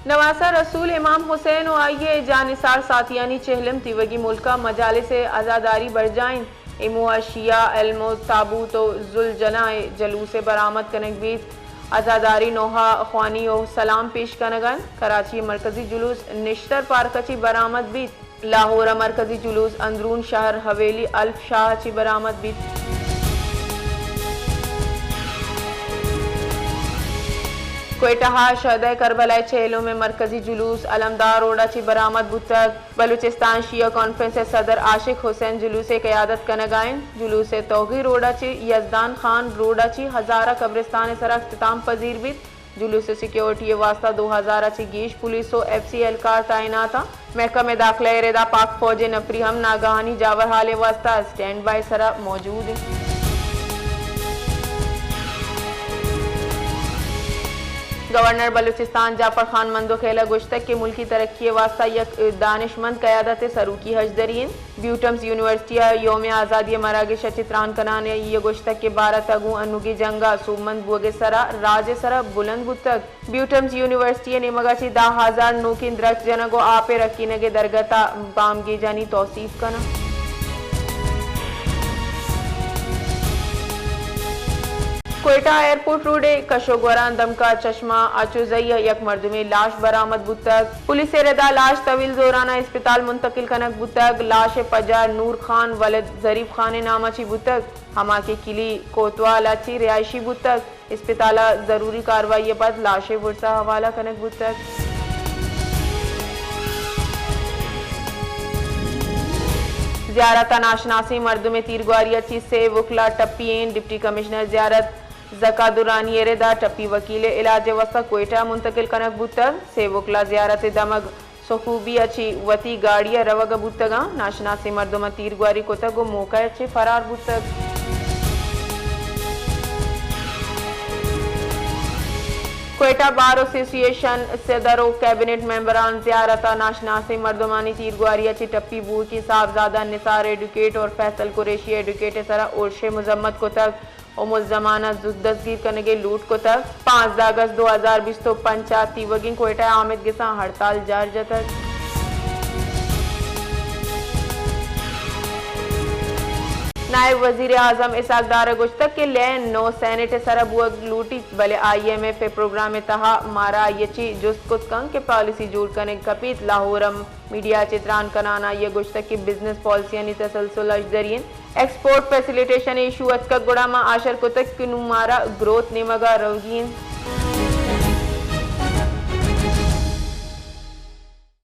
نواسہ رسول امام حسین و آئی ء جانثار ساتھیانی چہلم تیوگی ملک ء مجالس عزاداری برجاہ انت۔ امو ء شیعہ علم و تابوت و ذوالجناح ء جلوس ء برآمد کنگ بیت۔ عزاداری نوحہ خوانی و سلام پیش کنگ انت۔ کراچی ء مرکزی جلوس نشتر پارک ء چی برآمد بیت۔ لاہور ء مرکزی جلوس اندرون شہر حویلی الف شاہ ء چی برآمد بیت۔ کوئٹہ ء شہدائے کربلا ء چہلم ء مرکزی جلوس علمدار روڈ ء چی برآمد بوتگ۔ بلوچستان شیعہ کانفرنس ء صدر عاشق حسین جلوس ء قیادت کنگ ء انت۔ جلوس ء توغی روڈ ء چی یزدان خان روڈ ء چی ہزارہ قبرستان ء سرا اختتام پذیر بیت۔ جلوس ء سیکیورٹی ء واستہ دو ہزار ء چہ گیش پولیس و ایف سی اہلکار تعینات انت۔ محکمہ داخلہ ء ردا پاک فوج ء نفری ہم ناگہانی جاورحال ء واستہ اسٹینڈ بائی ء سرا موجود انت۔ گورنر بلوچستان جعفر خان مندوخیل ء گوشتگ کہ ملکی ترقی ء واستہ یک دانشمند قیادت ء سروکی ہژدری انت۔ بیوٹمز یونیورسٹی ء یوم آزادی ء مراگش ء چہ تران کنان ء آئی ء گوشتگ کہ بھارت ء گوں انوگیں جنگ ء سوبمند بوگ ء سرا راج ء سرا بلند بوتگ۔ بیوٹمز یونیورسٹی ء نیمگ ء چہ دہ ہزار نوکیں درچک جنگ ء آپ ء رکینگ ء درگت ء گامگیجانی توسیپ کناں۔ کوئٹہ ایئرپورٹ روڈ ء کش ء گوران دمکا چشمہ اچوزئی ء یک مردمے لاش برآمد بوتگ۔ پولیس ء ردا لاش طویل زوران ء اسپتال منتقل کنگ بوتگ۔ لاش ء پجار نور خان ولد ظریف خان ء نام ء چی بوتگ، ہما کہ کلی کوتوال ء چی رہائشی بوتگ۔ اسپتال ء ضروری کاروائی ء پد لاش ء برز ء حوالہ کنگ بوتگ۔ زیارت ء ناشناسیں مردم ء تیرگواری ء چی سے وکلا ٹپی ایں۔ ڈپٹی کمشنر زیارت زکا درانی ء ردا ٹپی وکیل ء علاج ء واستہ کوئٹہ ء منتقل کنگ بوتگ۔ سے وکلا زیارت ء دمگ سخوبی ء چہ وتی گاڑی ء روگ ء بوتگ انت۔ ناشناسیں مردماں تیرگواری کتگ ء موقع ء چہ فرار بوتگ۔ کوئٹہ بار ایسوسی ایشن صدر ء کیبنٹ ممبران زیارت ء ناشناسیں مردمانی تیرگواری ء چہ ٹپی بوئگی صاحبزادہ نثار ایڈوکیٹ اور فیصل قریشی ایڈوکیٹ ء سرا ارش ء مذمت کتگ۔ ء ملزماناں زوت دزگیر کنگ ء لوٹ کتگ۔ پانزدہ اگست دو ہزار بیست ء پنچ ء تیوگیں کوئٹہ ء آمدگساں ہڑتال جار جتگ۔ نائب وزیر اعظم اسحاق ڈار ء گوشتگ کہ لین نو سینیٹ ء سرا بوگ لوٹیت، بلے آئی ایم ایف ء پروگرام ء تہا مارا آئی ء چی جست کت کنت کہ پالیسی جوڑ کنگ کپیت۔ لاہور ء میڈیا ء چہ تران کنان آئی ء گوشتگ کہ بزنس پالیسیانی تسلسل اش دری انت۔ ایکسپورٹ فیسیلیٹیشن ایشو اتکگ گڑا ما آشر کتگ کہ نوں مارا گروتھ نیمگ ء روگی انت۔